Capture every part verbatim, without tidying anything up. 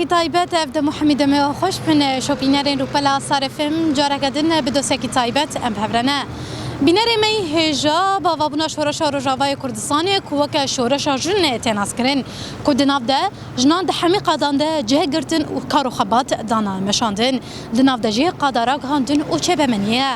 Taybet, ev dem û hemî demê we xweş bin, şopînerên rûpela Star F M, careke din bi dosyekî taybet em bi hev re ne. Bînerê me yî hêja bavabûna Şoreşa Rojavayê Kurdistanê ku weke şoreşa jin tê naskirin, ku di nav de jinan di hemî qadan de cih girtin û kar û xebat dane meşandin. Di nav de jî qada ragihandin û çêvemeniyê ye.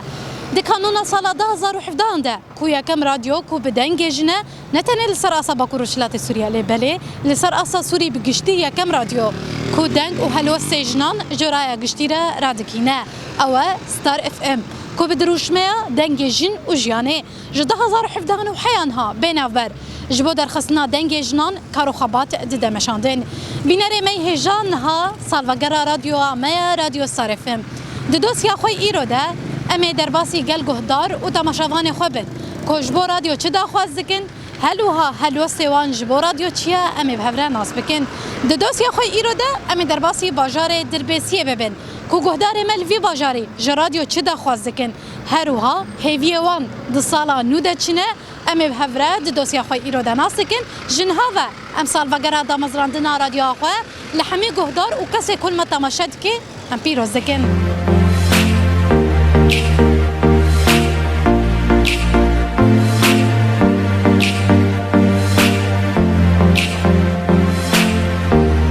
Di kanûna sala du hezar û hevdehan de ku yekem radyo ku bi dengê jin e, ne tenê li ser asta Bakur Rojhilatê Sûriyê lê belê li ser asta Sûrî bi giştî yekem radyo ku deng û helwestê jinan ji raya giştî re radikîne. Ew e Star F M ku bi dirûşmeya dengê jin û jiyanê ji du hezar û hevdehan û heya niha bê navber ji bo derxistina dengê jinan kar û xebat dide meşandin. Bînerê me yî hêja niha salvegera radyoya me ye, Radyo Star F M. Di dosya xwe îro de em ê derbasî gel guhdar û temaşevanê xwe bin ku ji bo radyo çi daxwaz dikin, her wiha helwestê wan ji bo radyo çi ye, em ê bi hev re nas bikin. Di dosya xwe îro de em ê derbasî bajarê Dirbêsiyê bibin ku guhdarê me li vî bajarî ji radyo çi daxwaz dikin, her wiha hêviyê wan di sala nû de çi ne, em ê bi hev re di dosya xwe îro de nas dikin. Ji niha ve em salvegera damezrandina radyoya xwe li hemî guhdar û kesê ku li me temaşe dike, em pîroz dikin.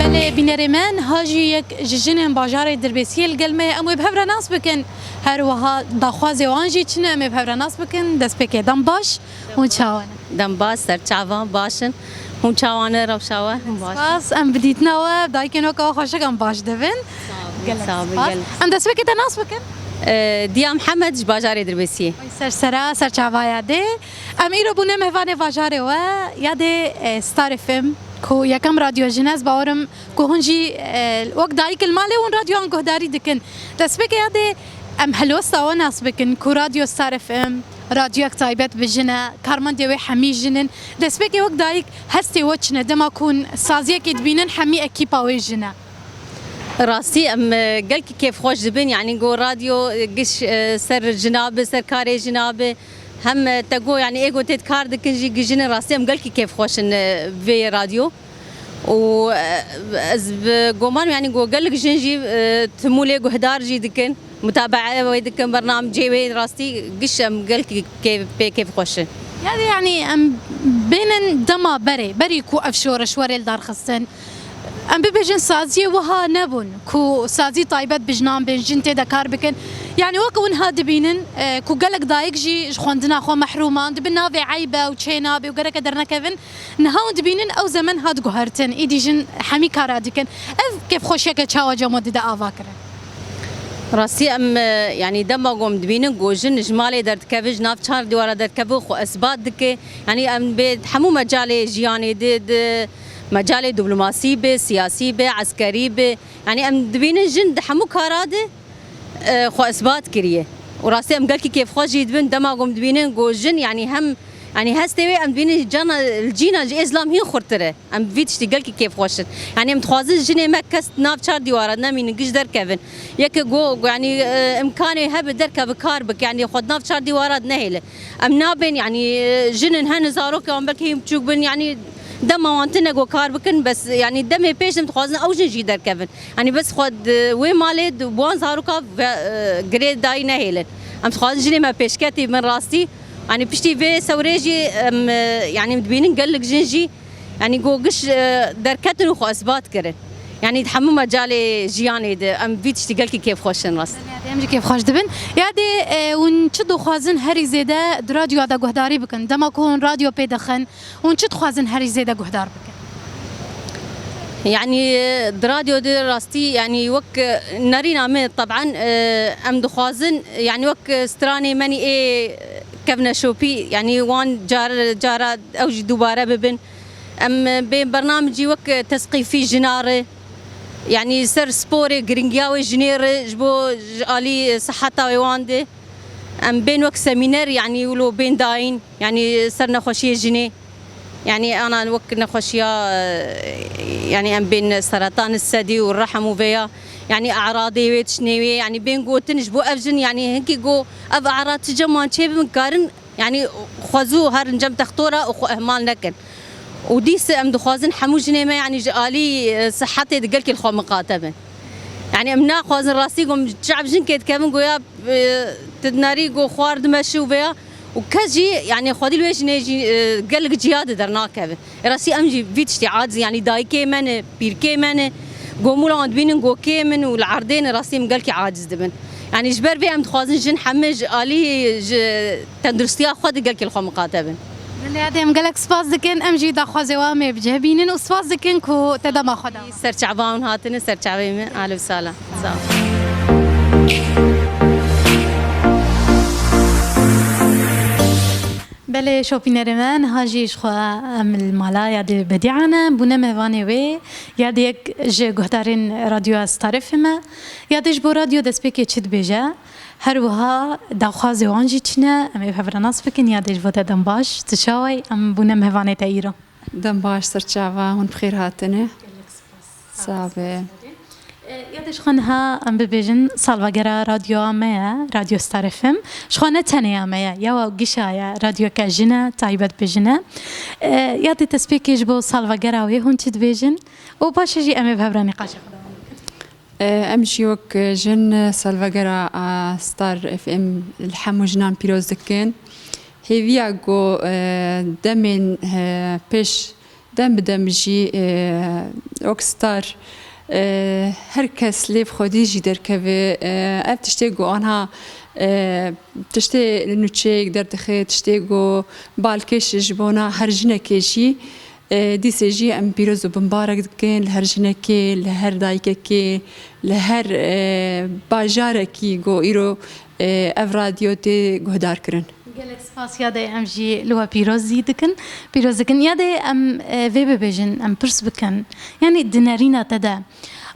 Belê bînerê me, niha jî yek ji jinên bajarê Dirbêsiyê li gel me ye. Em wê bi hev re nas bikin. Her wiha daxwazê wan jî çi ne, em ê bi hev re nas bikin. Destpêkê dem baş. Hûn çawa ne? Dem baş, serçavan baş in. Hûn çawa ne, rewşa we? Hûn baş in? Spas, em bi dîtina we, dayikên weke we xweşik em baş dibin. Gelek spas. Sağ ol, gelek. Em destpêkê te nas bikin? Ee, Diya Mihemed ji bajarê Dirbêsiyê. Ay, ser sera, ser çavaya dê. Em îro bûne mêvanê bajarê we, ya dê, e, Star F M, ku yekem radyo jin e, ez bawerim ku hûn jî, e, wek dayik li malê hûn radyoyan guhdarî dikin. Destpêkê ya dê em helwesta we nas bikin ku Radyo Star F M, radyoyek taybet bi jin e, karmendê wê hemî jin in. Destpêkê wek dayik hestê we çi ne dema ku hûn saziyekê dibînin hemî ekîpa wê jin e? Rastî em, e, gelkî kêfxweş dibin, yanî go radyo, e, giş, e, ser jina bi, ser karê jina bi. Hem, e, te go, yanî ê go tê kar dikin jî gijin in, rastî em gelkî kêfxweş in, e, vê radyo. Û, e, ez bi goman, yanî go gelek jin jî, e, timûlê guhdar jî dikin, mutabeaya wê dikin, bernamecê wê, rastî giş em gelkî kê-, pê kêfxweş in. Yani, yani em bênin dema berê, berî ku ev şoreş were li dar xistin, em bibêjin saziyê wiha nebûn ku sazî taybet bi jinan bên, jin tê de kar bikin. Yani wek hûn ha dibînin, e, ku gelek dayik jî ji xwendina xwe mehrûm an, di bin navê eyb e û çê nabe û gereke dernekevin. Niha hûn dibînin ew zemen hat guhertin, îdî jin hemî kara dikin. Ev kêfxweşiyeke çawa cem we dide ava kirin? Rastî em, e, yanî dema ku em dibînin ku jin ji malê derdikeve, ji nav çar dîwara derdikeve, xwe isbat dike. Yanî em bi hemû mecalê jiyanê de, di mecalê diplomasî be, siyasî be, eskerî be. Yanî em dibînin jin di hemû kara de, e, xwe isbat kiriye. Û rastî em gelkî kêfxweş jî dibin dema ku em dibînin ku jin, yanî hem, yanî hestê wê em dibînin cana, cîna ji êzlam hîn xurtir e. Em bi vî tiştî gelkî kêfxweş in. Yanî em dixwazin jinê me kes nav çar dîwara nemînin, giş derkevin. Yeke go, yanî, e, imkanê hebe derkeve kar bike, yanî xwe di nav çar dîwara de nehêle. Em nabên, yanî, e, jin in hene zarokê wan belkî hîn biçûk bin, yanî dema wan tine go kar bikin, bes, yanî demê pêş em dixwazin ew jin jî derkevin. Yanî bes xwe di wê malê di wan zaroka ve, e, girêdayî nehêlin. Em dixwazin jinê me pêşketî bin rastî. Yanî piştî vê sewrê jî em, e, yanî dibînin gelek jin jî, yanî go giş, e, derketin û xwe isbat kirin. Yanî di hemû mecalê jiyanê de em vî tiştî gelkî kêfxweş in rast. Em jî kêfxweş dibin. Ya dê, e, hûn çi dixwazin herî zêde di radyoya de guhdarî bikin? Dema ku hûn radyo pê dixin, hûn çi dixwazin herî zêde guhdar bikin? Yanî, e, di radyo de rastî, yanî wek, e, nerîna me, teb'en, e, em dixwazin, yanî wek, e, stranê menî ê kevneşopî, yanî wan car, cara ew jî dubare bibin. Em, e, bê bernamecî wek, e, tesqîfî jina re, yanî ser sporê, giringiya wê jinê re ji bo ji alî, e, siheta wê wan de. Em bên wek semîner, yanî wilo bên dayîn, yanî ser nexweşiyê jinê. Yanî ana wek nexweşiya, e, yanî em bên seratan sedî û rehm û vêya. Yanî eradê wê, tiştê wê, yanî bên gotin ji bo ev jin, yanî hinkî go ev erad ti cem wan çêbin, karin, yanî xwe zû herin cem textora û xwe ihmal nekin. Û dîse em dixwazin hemû jinê me, yanî ji alî, e, sihetê di gelkê li xwe miqate bin. Yanî em naxwazin rastî ku em çav jinkê dikevin, goya, e, tu dinarî ku xwar dimeşi û vêya. Û kes jî, yanî xwedî li wê jinê jî, e, gelek ciya di dernakeve. Ê rastî em jî vî tiştî aciz, yanî dayikê me ne, pîrkê me ne, gomûla wan dibînin gokê min û li erdê ne, rastî em gelkî aciz dibin. Yanî ji ber vê em dixwazin jin hemî ji alî ji tenduristiya xwe di gelkê li xwe miqate bin. Belê, yadê em gelek spas dikin, em jî daxwazê wan ê bi cih bînin û spas dikin ku te dema xwe da. Serçava hûn hatine, serçavê me, alê û sala. Sağ ol. Belê şopînerê me, niha jî ji xwe em li mala yadê Bedîa ne, bûne mêvanê wê, yadê yek ji guhdarên radyoya Star F M e. Yadê ji bo radyo destpêkê çi dibêje? Her wiha daxwazê wan jî çi ne? Em ê bi hev re nas bikin. Yadê ji bo te dem baş, tu çawa yî? Em bûne mêvanê te îro. Dem baş, serçava, hûn bi xêr hatine. Gelek spas. Sağ be. E, yadê ji xwe niha em bibêjin salvegera radyoya me ye, Radyo Star F M. Ji xwe ne tenê ya me ye, ya wa gişa ye, radyoyeke jin e, taybet bi jin e. E, yadê destpêkê ji bo salvegera wê hûn çi dibêjin? Û paşê jî em ê bi hev re nîqaşê xwe dewam bikin. E, em jî wek jin salvegera, a, Star F M li hemû jinan pîroz dikin. Hêviya ku, e, demên, e, pêş dem bi dem jî, e, wek Star, e, her kes lê bi xwedî jî derkeve. E, ev tiştê ku anha, e, tiştê nûçeyek derdixe, tiştê ku balkêş ji bona her jinekê jî, e, dîsê jî em pîroz û bimbarek dikin li her jinekê, li her dayikekê, li her, e, bajarekî ku îro, e, ev radyo tê guhdar kirin. Gelek spas yadê, em jî li we pîroz zî dikin, pîroz dikin. Yadê em, e, vê bibêjin, em pirs bikin. Yanî di nerîna te de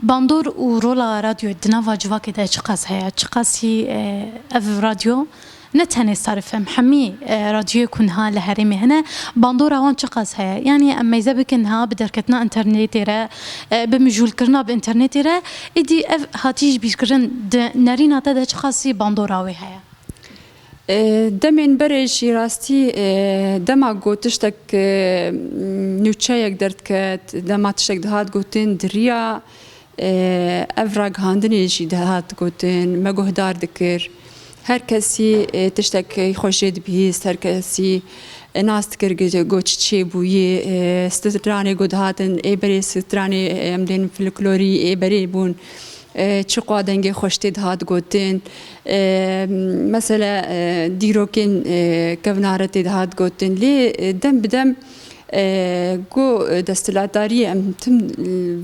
bandor û rola radyoyê di nava civakê de çiqas heye? Çiqasî, e, ev radyo ne tenê Star F M, hemî, e, radyoyê ku niha li herêmê hene, bandora wan çiqas heye? Yanî em meyze bikin niha bi derketina înternetê re, e, bi mijûlkirina bi înternetê re, êdî ev hatî ji bîrkirin di nerîna te de çiqasî bandora wê heye? E, demên berê jî rastî, e, dema ku tiştek, e, nûçeyek derdiket, dema tiştek dihat gotin, di riya, e, ev ragihandinê jî dihat gotin, me guhdar dikir. Her kesî, e, tiştek xwe jê dibihîst, her kesî, e, nas dikir ku çi çêbûyî, e, stranê ku dihatin, ê berê stranê, e, em dên folklorî ê berê bûn. E, çiqwa dengê xweş tê dihat gotin. E, mesela, e, dîrokên, e, kevnare tê dihat gotin. Lê, e, dem bi dem, e, ku desthilatdariyê em tim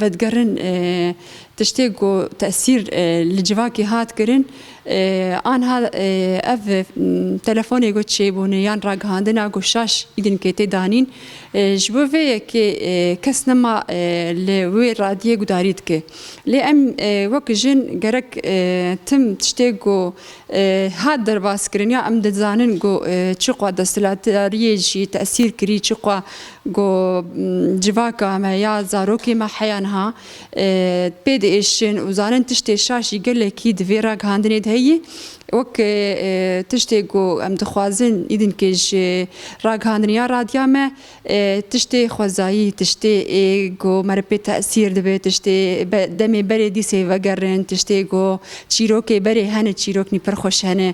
vedigerin, e, tiştê ku tesîr, e, li civakê hat kirin, e, anha, e, ev, m, telefonê ku çêbûne yan ragihandina ku şaş îdinkê tê danîn, e, ji bo vê yekê, e, kes nema, e, li wê radiyê gudarî dike. Lê em, e, wek jin gerek, e, tim tiştê ku, e, hat derbas kirin ya em dizanin ku, e, çiqwa desthilatdariyê jî tesîr kirî, çiqwa ku, m, civaka me ya zarokê me heya niha, e, pê diêşin û zanin tiştê şaş jî gelekî di vê ragihandinê de heyî. Wek, e, tiştê ku em dixwazin îdinkê ji ragihandiniya radiya me, e, tiştê xwezayî, tiştê ê ku me re pê tesîr dibe, tiştê be-, demê berê dîsê vegerin, tiştê ku çîrokê berê hene, çîroknî pir xweş hene,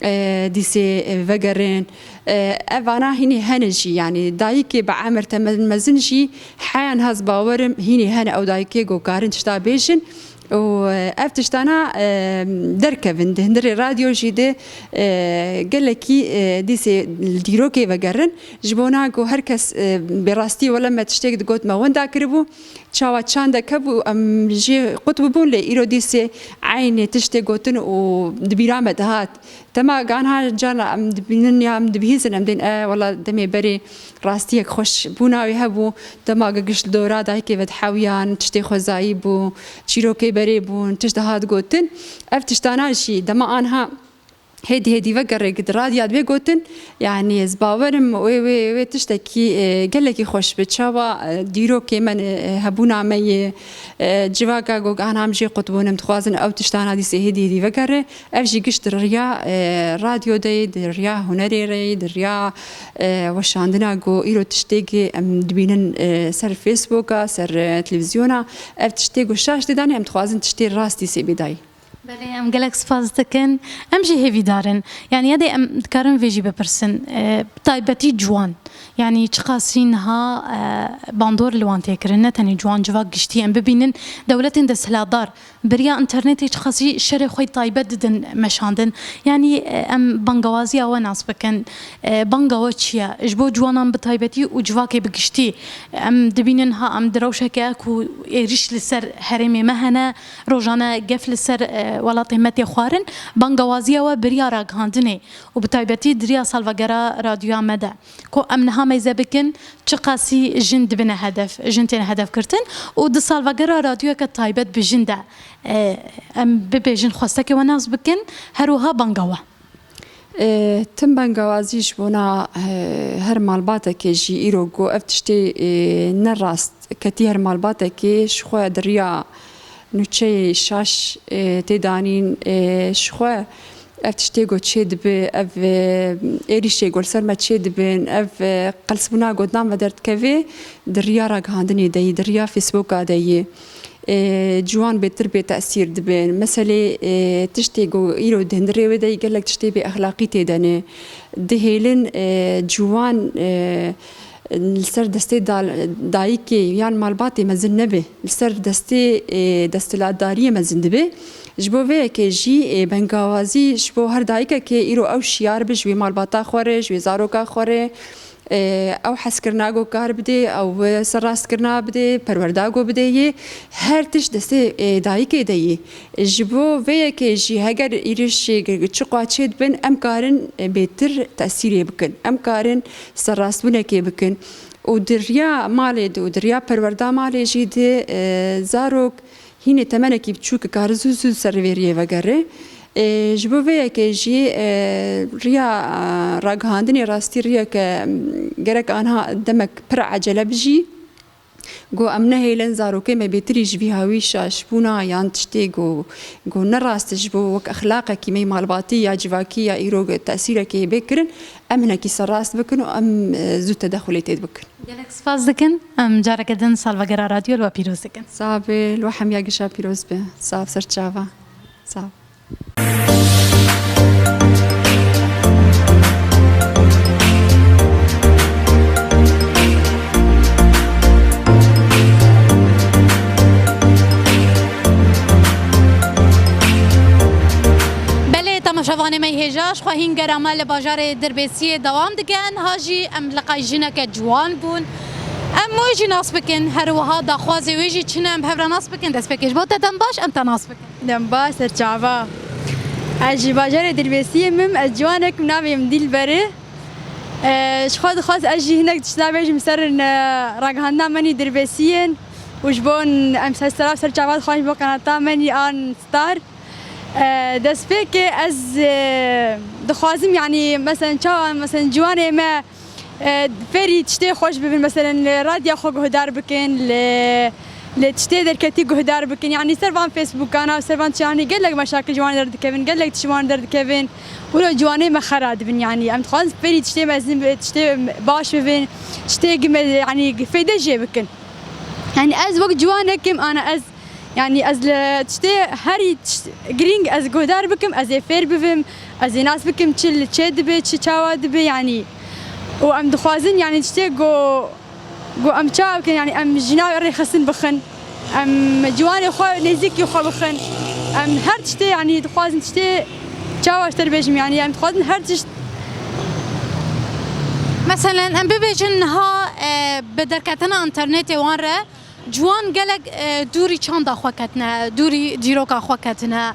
e, dîsê, e, vegerin. E, evana hînî hene jî, yanî dayikê bi emir te me-, mezin jî heyan hez bawerim hînî hene ew dayikê ku karin tişta bêjin. Û, e, ev tiştana, e, derkevin di hundirê radyo jî de, e, gelekî, e, dîsê li dîrokê vegerin. Ji bona ku her kes, e, bi rastî wele me tiştêk digot me wenda kiribû. Çawa çandek hebû em jê qut bibûn, lê îro dîsê eynê tiştê gotin û di bîra me dihat. Dema ganha carna em dibînin ya em dibihîzin, em dên, e, wela demê berê rastiyek xweş bûna wê hebû. Dema ge giş li dora dayikê ve dihewiyan, tiştê xwezayî bû, çîrokê berê bûn, tişt dihat gotin. Ev tiştana jî dema anha hêdî hêdî vegere, di radya dibê gotin, yanî ez bawerim wê, wê, wê tiştekî, e, gelekî xweş bi. Çawa, e, dîrokê me, e, hebûna me yê, e, civaka ku ana em jê qut bûn, em dixwazin ew tiştana dîsê hêdî hêdî vegere. Ev jî giş di riya, e, radyo de yê, di riya hunerê re yê, di riya, e, weşandina ku îro tiştê ku em dibînin, e, ser Facebooka, ser, e, televîzyona, ev tiştê ku şaş tê danê, em dixwazin tiştê rast dîsê bê dayî. Belê, em gelek spas dikin. Em jî hêvîdar in. Yanî ya dê em dikarin vê jî bipirsin. E, bi taybetî ciwan. Yanî çiqasî niha, e, bandor li wan tê kirin. Ne tenê ciwan, civak giştî em bibînin. Dewletên desthilatdar bi riya înternetê çiqasî şerê xwe taybet didin meşandin. Yanî, e, em bangewaziya we nas bikin. E, banga we çi ye? Ji bo ciwanan bi taybetî û civakê bi giştî. Em dibînin ha em di rewşeke ku êrîş li ser herêmê me hene, rojane gef li ser, e, welatê me tê xwarin. Bangewaziya we bi riya ragihandinê û bi taybetî di riya salvegera radyoya me de, ku em niha meyze bikin, çiqasî jin dibine hedef, jin têne hedef girtin û di salvegera radyoyeke taybet bi jin de, e, em bibêjin xwestekê we nas bikin, her wiha banga we. E, tim bangewazî ji bona, e, her malbatekê jî îro ku ev tiştê, e, ne rast ketî her malbatekê ji xwe di riya nûçeyê şaş, e, tê danîn, e, ji xwe ev tiştê ku çêdibe, ev, e, êrîşê ku li ser me çêdibin, ev, e, qelsbûna ku di nav me derdikeve, di riya ragihandinê de yî, di riya Facebooka de yî, e, ciwan bêtir bê tesîr dibin. Meselê, e, tiştê ku îro di hundirê wê de yî, gelek tiştê bê exlaqî tê de ne. Dihêlin, e, ciwan, e, li ser destê dal-, dayikê yan malbatê mezin nebe, li ser destê, ê, desthilatdariyê mezin dibe. Ji bo vê yekê jî, ê, bengawazî ji bo her dayikekê îro ew şiyar be ji wê malbata xwe re, ji wê zaroka xwe re, ê, ew hezkirina ku kar bidê, ew serrastkirina bidê, perwerda ku bidê yê, her tişt destê, ê, dayikê de yê. Ji bo vê yekê jî heger êrîşê çiqas çê dibin, em karin, ê, bêtir tesîrê bikin. Em karin serrastbûnekê bikin. Û di riya malê de û di riya perwerda malê jî de, e, zarok hînê temenekî biçûk dikare zû zû ser vê riyê vegere. E, ji bo vê yekê jî, e, riya, e, ragihandinê rastî riyeke, m, gerek anha demek pir ecele bijî. Ku em nehêlin zarokê me bêtirî ji vî hawî şaşbûna yan tiştê ku, ku ne rast ji bo wek exlaqekî me yî malbatî ya civakî ya îro tesîrekê bê kirin, em hinekî serrast bikin û em, e, zû tedexulê tê bikin. Gelek spas dikin. Em careke din salvegera radyo li we pîroz dikin. Sax be, li we hemiya gişa pîroz be. Sax, ser çava. Sax. Belê, temaşevanê me yê hêja, ji xwe hîn gera me li bajarê Dirbêsiyê dewam dike. Niha jî em li qey jineke ciwan bûn. Em wê jî nas bikin, her wiha daxwazê wê jî çi ne, em bi hev re nas bikin. Destpêkê ji bo te dem baş, em te nas bikin. Dem baş, ser çava. Ez ji bajarê Dirbêsiyê me, ez ciwanek, navê min Dîlber e. E, ji xwe dixwest ez jî hinek tişta bêjim ser, e, ragihandina me yî Dirbêsiyên û ji bo em ser sera ser çava dixwazim ji bo qenata me yî an Star. E, destpêkê ez, e, dixwazim, yanî, meselen, çawa, meselen, ciwanê me, e, fêrî tiştê xweş bibin, meselen, li radya xwe guhdar bikin, li, li tiştê derketî guhdar bikin. Yanî ser van Facebookana, ser van çiyanî gelek meşakil ji wan derdikevin, gelek tişt ji wan derdikevin. Wilo ciwanê me xera dibin, yanî em dixwazin fêrî tiştê mezin bi, tiştê baş bibin, tiştê gi me, yanî fêde jê bikin. Yanî ez wek ciwanekim, ana ez, yanî ez li tiştê herî tişt girîng ez guhdar bikim, ez ê fêr bibim, ez ê nas bikim çi li çê dibe, çi çawa dibe, yanî. Û em dixwazin, yanî tiştê ku, ku em çawa bikin, yanî em ji nav rêxistin bixin, em ciwanê xwe nêzîkî xwe bixin, em her tiştê, yanî dixwazin tiştê çawa ji te bêjim, yanî em dixwazin her tişt. Meselen, em bibêjin niha, e, bi derketina înternetê wan re, ciwan gelek, e, dûrî çanda xwe ketine, dûrî dîroka xwe ketine.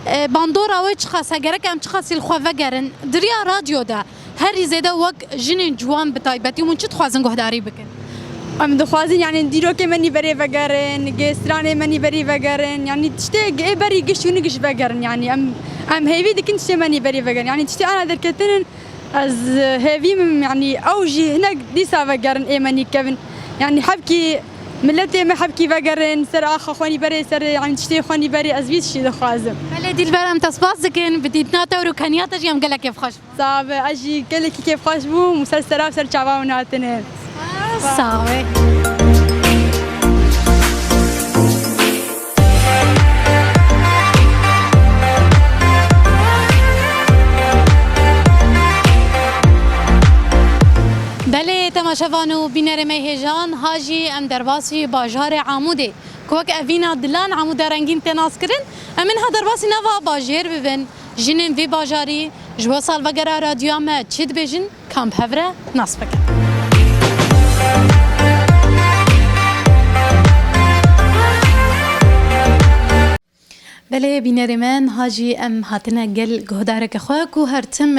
E, bandora wê çiqas e, gerek em çiqasî li xwe vegerin. Di riya radyo de herî zêde wek jinên ciwan bi taybetî hûn çi dixwazin guhdarî bikin? Em dixwazin, yanî dîrokê me nî berê vegerin, gê stranê me nî berî vegerin, yanî tiştê ê berî giş û nigiş vegerin, yanî em, em hêvî dikin tiştê me nî berî vegerin. Yanî tiştê ana derketinin, ez hêvî min, yanî ew jî hinek dîsa vegerin ê me nî kevin. Yanî hebkî miletê me hebkî vegerin, ser axa xwe nî berê, ser, yanî tiştê xwe nî berê, ez vî tiştî dixwazim. Belê Dîlber, em te spas dikin, bi dîtina te û rûkeniya te jî em gelek kêfxweş bûn. Sax be, ez jî gelekî kêfxweş bûm û ser sera û ser çava hûn hatine. Sax be. Belê temaşevan û bînerê me hêjan, ha jî em derbasî bajarê Amûdê, ku wek evîna dilan Amûda rengîn tê naskirin, em ê niha derbasî nava bajêr bibin. Jinên vê bajarî ji bo salvegera radyoya me çi dibêjin, ka em bi hev re nas bikin. Belê bînerê me, niha jî em hatine gel guhdareke xwe ku her tim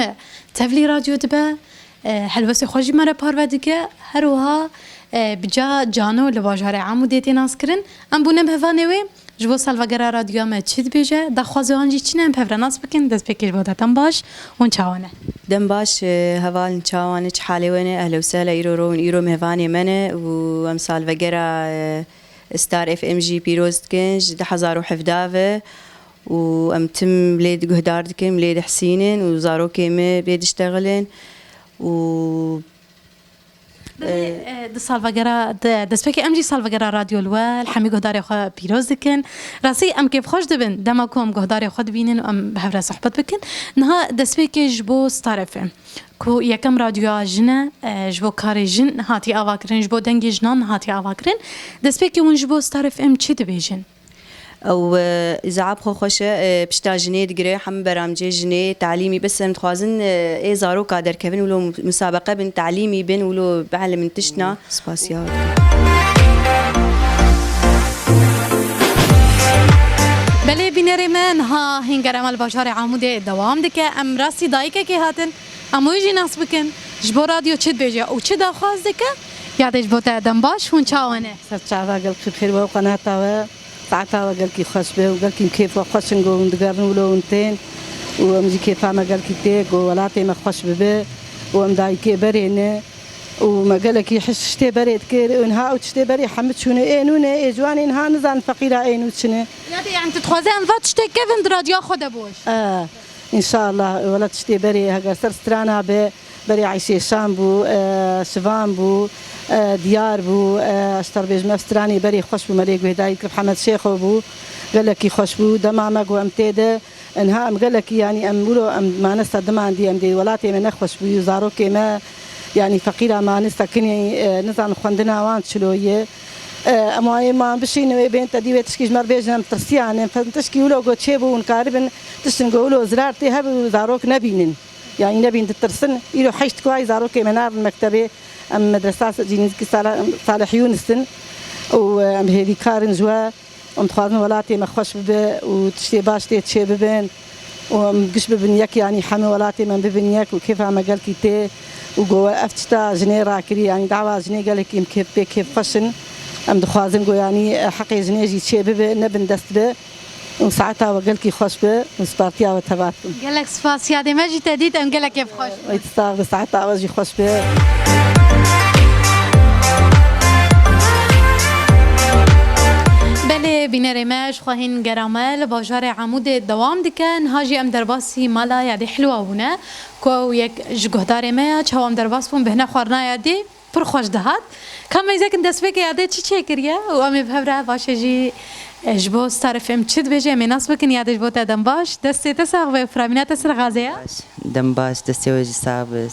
tevlî radyo dibe, e, helwestê xwe jî me re parve dike, her wiha, e, bi ca Cano li bajarê Amûdê tê naskirin. Em bûne mêvanê wê. Ji bo salvegera radyoya me çi dibêje, daxwaza wan jî çi ne, em bi hev re nas bikin, destpêkê ji bo te dem baş, hûn çawa ne? Dem baş, e, hevalin çawa ne, çi halê we ne, ehla û sehla, îro rewin, îro mêvanê me ne û em salvegera, e, Star F M jî pîroz dikin, ji du hezar û hevdeh ve û em tim lê guhdar dikin, lê dihsînin û zarokê me lê diştexilin û Belê, e, di salvegera, di destpêkê em jî salvegera radyo li we, li hemî guhdarê xwe pîroz dikin. Rastî em kêfxweş dibin dema ku em guhdarê xwe dibînin û em bi hev re sohbet bikin. Niha destpêkê ji bo Star F M, ku yekem radyoya jin e, e, ji bo karê jin hatiye avakirin, ji bo dengê jinan hatiye avakirin. Destpêkê hûn ji bo Star F M çi dibêjin? Ew, e, îzaaf xwe xweş e, e, pişta jinê digire, hemû beramcê jinê, talîmî, bes em dixwazin, e, ê zaroka derkevin, wilo musabeqe bin, talîmî bin, wilo bielimin tiştna. Spasiya we dikim. Belê bînerê me, niha hîngera me li bajarê Amûdê dewam dike. Em rastî dayikekê hatin, em wê jî nas bikin. Ji bo radyo çi dibêje û çi daxwaz dike? Yadê ji bo te dem baş, hûn çawa ne? Ser çava gelkî xêr we û qenata we. Saeta we gelkî xweş be û gelkî kêf we xweş in, ku hûn digerin wilo hûn tên û em jî kêfa me gelkî tê, ku welatê me xweş bibe û em dayikê berê ne û me gelekî hiş tiştê berê dikir û niha ew tiştê berê hemû çûne, ê nû ne, ê ciwanê niha nizanin feqîra ê nû çi ne. Ya de, yani, tu dixwaze em va tiştê kevin di radyoya xwe de boş? E, înşallah, wela tiştê berê heger ser strana be, berê Eyşê Şam bû, e, Şivan bû, e, Diyar bû, e, ji te re bêjim ev stranê berê xweş bû, me lê guhdarî dikir, Hemed Şêxo bû, gelekî xweş bû, dema me got em tê de, niha em gelekî, yanî em wilo em mane sedimandî, em dê welatê me nexweş bû, zarokê me, yanî feqîra mane sekinî, e, nizanin xwendina wan çilo ye. E, em wayê man bişînin wê bên te dî wê tişkî ji me re bêjin, em tirsiyan in, em tişkî wilo got çêbû hûn karibin tiştin got wilo zirar tê hebû zarok nebînin. Yanî nebîn ditirsin. Îro heşt kuayî zarokê me narin mektebê. Em medresa Cînîzkî Sala-, Salih Yunus in û em hêvîkar in ji we. Em dixwazin welatê me xweş bibe û tiştê baş tê çê bibin û em giş bibin yek, yanî hemî welatê me bibin yek û kêfa me gelkî tê û go we ev tişta jinê rakirî, yanî dawa jinê gelekî em kêf pê kêf xweş in. Em dixwazin go yanî heqê jinê jî çê bibe, nebin dest be. Û saeta we gelkî xweş be û spartiya we tevat bin. Gelek spas, yadê me jî te dît, em gelek kêfxweş bûn. Ey, tu sax be, saeta we jî xweş be. Belê, bînerê me, ji xwe hîn gera me li bajarê Amûdê dewam dike. Niha jî em derbasî mala yadê Hilwa bûne, ku ew yek ji guhdarê me ya, çawa em derbas bûn, bihne xwarina yadê. Pir xweş dihat. Ka em ê zekin destpêkê yadê çi çêkiriye û em ê bi hev re baş e jî, e, ji bo Star F M çi dibêje, em ê nas bikin. Yadê ji bo te dem baş. Destê te sax be, firamîna te ser xazê ya. Baş. Dem baş, destê we jî sax be.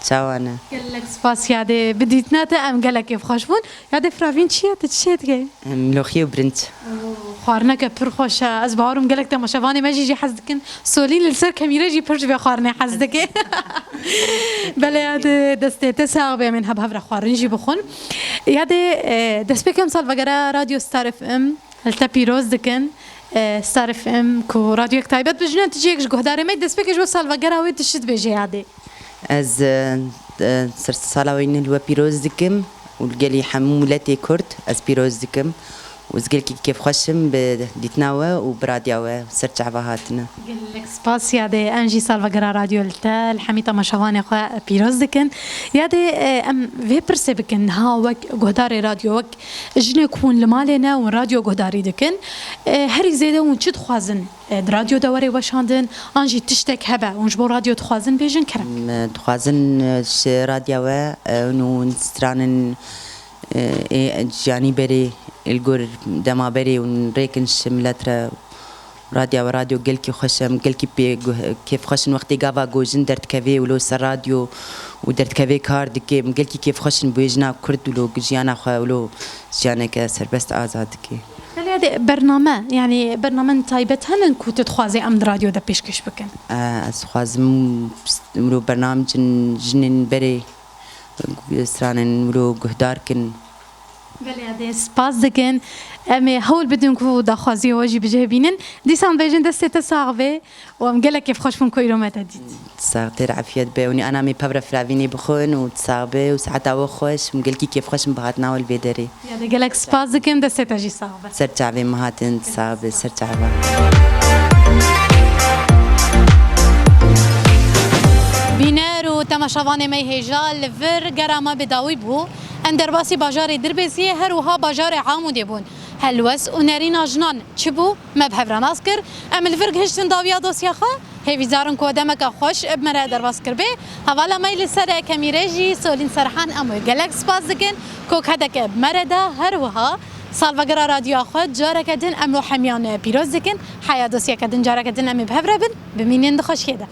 Çawa ne? Gelek spas yadê. Bi dîtina te em gelek kêfxweş bûn. Yadê firavîn çi ye? Tu çi çê dikey? Em, loxiyê û birinc. Oo, xwarineke pir xweş e. Ez bawerim gelek temaşevanê me jî jî hez dikin. Solî li ser kemîre jî pir ji vê xwarinê hez dike. Belê yadê, destê te sax be, em ên heb hev re xwarin jî bixwin. Yadê, e, destpêkê em salvegera Radyo Star F M li te pîroz dikin. E, Star F M ku radyok taybet bi jin e, tu cihek ji guhdarê me, destpêkê ji bo salvegera wê tu çi dibêjê yadê? Ez, e, e, ser sala wê yî li we pîroz dikim. û li gelî hemû miletê Kurd ez pîroz dikim û ez gelkî kêfxweş im bi dîtina we û bi radya we ser çava hatine. Gelek spas Yadê, em jî salvegera radyo li te, li hemî temaşevanê xwe pîroz dikin. Yadê, e, em vê pirsê bikin, niha wek guhdarê radyo, wek jinek hûn li malê ne û radyo guhdarî dikin, e, herî zêde hûn çi dixwazin? E, di radyo de were weşandin, an jî tiştek hebe, hûn ji bo radyo dixwazin bêjin kerem? Em, dixwazin, e, ji radya we, e, hûn stranin, e, ê, jiyanî berê, li gor dema berê hûn rêkin ji milet re. Radya we radyo gelkî xweş e, em gelkî pê guh-, kêfxweş in wextê gava ku jin derdikevê wilo ser radyo û derdikevê kar dike, em gelkî kêfxweş in bo jina Kurd wilo jiyana xwe wilo jiyaneke serbest azad dike. Belê, de bername, yanî bernamên taybet hene ku tu dixwazî em di radyo de pêşkêş bikin? Ez dixwazim wilo bernamecin jinên berê stranên wilo guhdar kin. Belê, de spas dikin. Em ê hewl bidin ku daxwaziya we jî bi cih bînin. Dîsan bêjin destê te sax be û em gelek kêfxweş bûn ku îro me te dît. Saxtir efiyet be. Û ana me pevre firavînê bixwin û sax be û saeta we xweş û gelkî kêfxweş im bi hatina we li vê derê. Ya de gelek spas dikim, destê te jî sax be. Ser çavê me hatin, sax be, ser çava. Bîner û temaşevanê me hêja li vir gera me bi dawî bû. Em derbasî bajarê Dirbêsiyê her wiha bajarê Amûdê bûn. Helwest û nerîna jinan çi bû? Me bi hev re nas kir. Em li vir gihiştin dawiya dosya xwe. Hêvîdar in ku demeke xweş bi me re derbas kiribê. Hevala me li ser kemîrê jî Solîn Serhan, em wê gelek spas dikin ku kedeke bi me re da. Her wiha salvegera radyoya xwe careke din em ro hemiyan pîroz dikin. Heya dosyeke din careke din em ê bi hev re bin. Bimînin di xweşiyê de.